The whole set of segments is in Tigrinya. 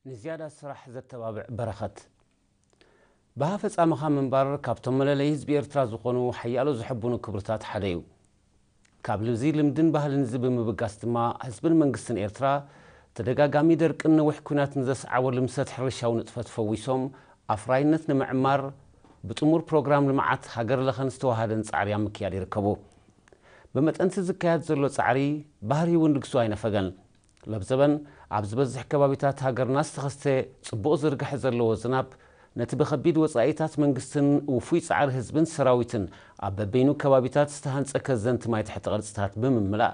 ንዝያዳ ስራሕ ዘተባብዕ በረኸት። ብሃፈጻምኻ ምንባር ካብቶም መለለይ ህዝቢ ኤርትራ ዝኾኑ ሓያሎ ዝሕብኑ ክብርታት ሓደ እዩ። ካብ ልዚ ልምድን ባህልን እዚ ብምብጋስ ድማ ህዝብን መንግስትን ኤርትራ ተደጋጋሚ ደርቅን ነዊሕ ኲናት ንዘስዓቦ ልምሰት ሕርሻዊ ንጥፈት ፈዊሶም ኣፍራይነት ንምዕማር ብጥሙር ፕሮግራም ልምዓት ሃገር ለኸን ዝተዋሃደን ጻዕሪ ኣብ ምክያድ ይርከቡ። ብመጠንቲ ዝካየድ ዘሎ ጻዕሪ ባህሪ እውን ልግሱ ኣይነፈገን። ለብዘበን ኣብ ዝበዝሕ ከባቢታት ሃገርና ዝተኸስተ ጽቡቕ ዝርግሐ ዘለዎ ዝናብ ነቲ ብኸቢድ ወጻኢታት መንግስትን ውፉይ ጻዕሪ ህዝብን ሰራዊትን ኣብ በበይኑ ከባቢታት ዝተሃንጸ ከዘንቲ ማይ ትሕቲ ቅርጽታት ብምምላእ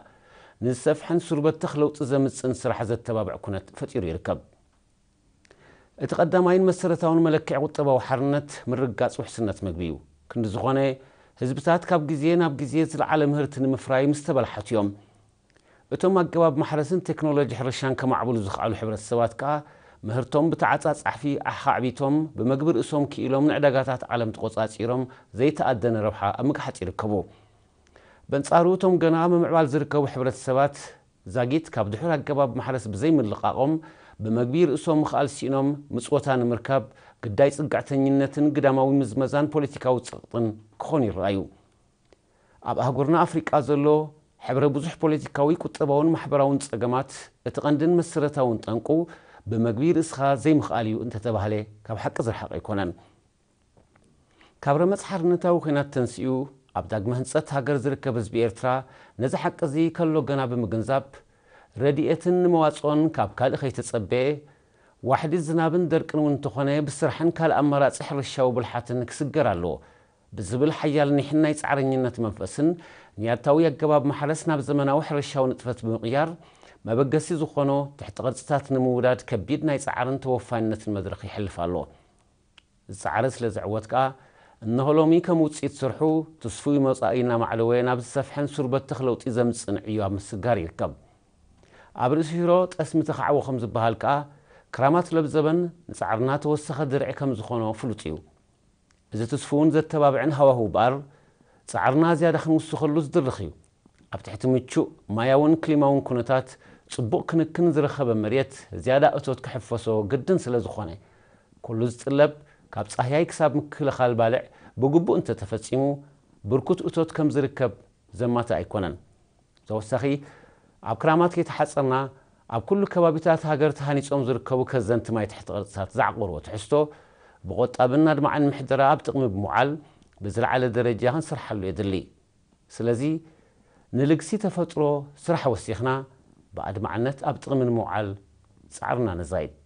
ንዝሰፍሐን ሱር በተኽ ለውጢ ዘምጽእን ስራሕ ዘተባብዕ ኩነት ፈጢሩ ይርከብ። እቲ ቀዳማይን መሰረታውን መለክዒ ቁጠባዊ ሓርነት ምርግጋጽ ውሕስነት ምግቢ እዩ። ክንዲ ዝኾነ ህዝብታት ካብ ግዜ ናብ ግዜ ዝለዓለ ምህርቲ ንምፍራይ ምስ ተበላሓቱ እዮም። እቶም ኣገባብ ማሕረስን ቴክኖሎጂ ሕርሻን ከማዕብሉ ዝኸኣሉ ሕብረተሰባት ከኣ ምህርቶም ብተዓጻጻሕፊ ኣኻዕቢቶም ብመግቢ ርእሶም ክኢሎም ንዕዳጋታት ዓለም ተቖጻጺሮም ዘይተኣደነ ረብሓ ኣብ ምግሓጥ ይርከቡ። በንጻሩ እቶም ገና ምምዕባል ዝርከቡ ሕብረተሰባት ዛጊት ካብ ድሑር ኣገባብ ማሕረስ ብዘይምልቓቖም ብመግቢ ርእሶም ምኽኣል ስኢኖም ምጽወታ ንምርካብ ግዳይ ጽግዕተኝነትን ግዳማዊ ምዝመዛን ፖለቲካዊ ጸቕጥን ክኾኑ ይረኣዩ። ኣብ ኣህጉርና ኣፍሪቃ ዘሎ ሕብረ ብዙሕ ፖለቲካዊ፣ ቁጠባውን ማሕበራውን ጸገማት እቲ ቀንድን መሰረታውን ጠንቁ ብመግቢ ርእስኻ ዘይምኽኣል እዩ እንተተባህለ ካብ ሓቂ ዝረሓቐ ኣይኮነን። ካብ ረመጽ ሓርነታዊ ኲናት ተንሲኡ ኣብ ዳግመ ህንጸት ሃገር ዝርከብ ህዝቢ ኤርትራ ነዚ ሓቂ እዚ ከሎ ገና ብምግንዛብ ረድኤትን መዋጽኦን ካብ ካልእ ከይተጸበየ ዋሕዲ ዝናብን ደርቅን እውን እንተኾነ ብስራሕን ካልእ ኣማራጺ ሕርሻዊ ብልሓትን ክስገር ኣለዎ ብዝብል ሓያል ኒሕን ናይ ጻዕረኝነት መንፈስን ንያታዊ ኣገባብ ማሕረስ ናብ ዘመናዊ ሕርሻዊ ንጥፈት ብምቕያር መበገሲ ዝኾኖ ትሕቲ ቅርጽታት ንምውዳድ ከቢድ ናይ ጻዕርን ተወፋይነትን መድረኽ ይሕልፍ ኣሎ። ዝጸዓረ ስለ ዝዕወት ከኣ እነሆ ሎሚ ከም ውጽኢት ስርሑ ትስፉይ መጻኢ እናማዕለወ ናብ ዝሰፍሐን ሱር በተኽ ለውጢ ዘምጽእን ዕዮ ኣብ ምስጋር ይርከብ። ኣብ ርእሲ ሽሮ ጠስሚ ተኻዕዎ ከም ዝበሃል ከኣ ክራማት ለብዘበን ንጻዕርና ተወሰኸ ድርዒ ከም ዝኾኖ ፍሉጥ እዩ። እዚ ትስፉውን ዘተባብዕን ሃዋህው እምበኣር ጻዕርና ዝያዳ ክንውስኸሉ ዝድርኽ እዩ። ኣብ ትሕቲ ምቹእ ማያውን ክሊማውን ኩነታት ጽቡቕ ክንክን ዝረኸበ መሬት ዝያዳ እቶት ክሕፈሶ ግድን ስለ ዝኾነ ኩሉ ዝጥለብ ካብ ጻህያይ ክሳብ ምክልኻል ባልዕ ብግቡእ እንተተፈጺሙ ብርኩት እቶት ከም ዝርከብ ዘማትእ ኣይኮነን። ተወሳኺ ኣብ ክራማት ከይተሓጸርና ኣብ ኩሉ ከባቢታት ሃገር ተሃኒጾም ዝርከቡ ከዘንቲ ማይ ትሕቲ ቅርጽታት ዘዕቆርዎ ትሕዝቶ ብቆጣብን ኣድማዕን ምሕደራ ኣብ ጥቕሚ ብምውዓል ብዝለዓለ ደረጃ ክንሰርሓሉ የድሊ። ስለዚ ንልግሲ ተፈጥሮ ስራሕ ወሲኽና ብኣድማዕነት ኣብ ጥቕሚ ንምውዓል ጻዕርና ነዛይድ።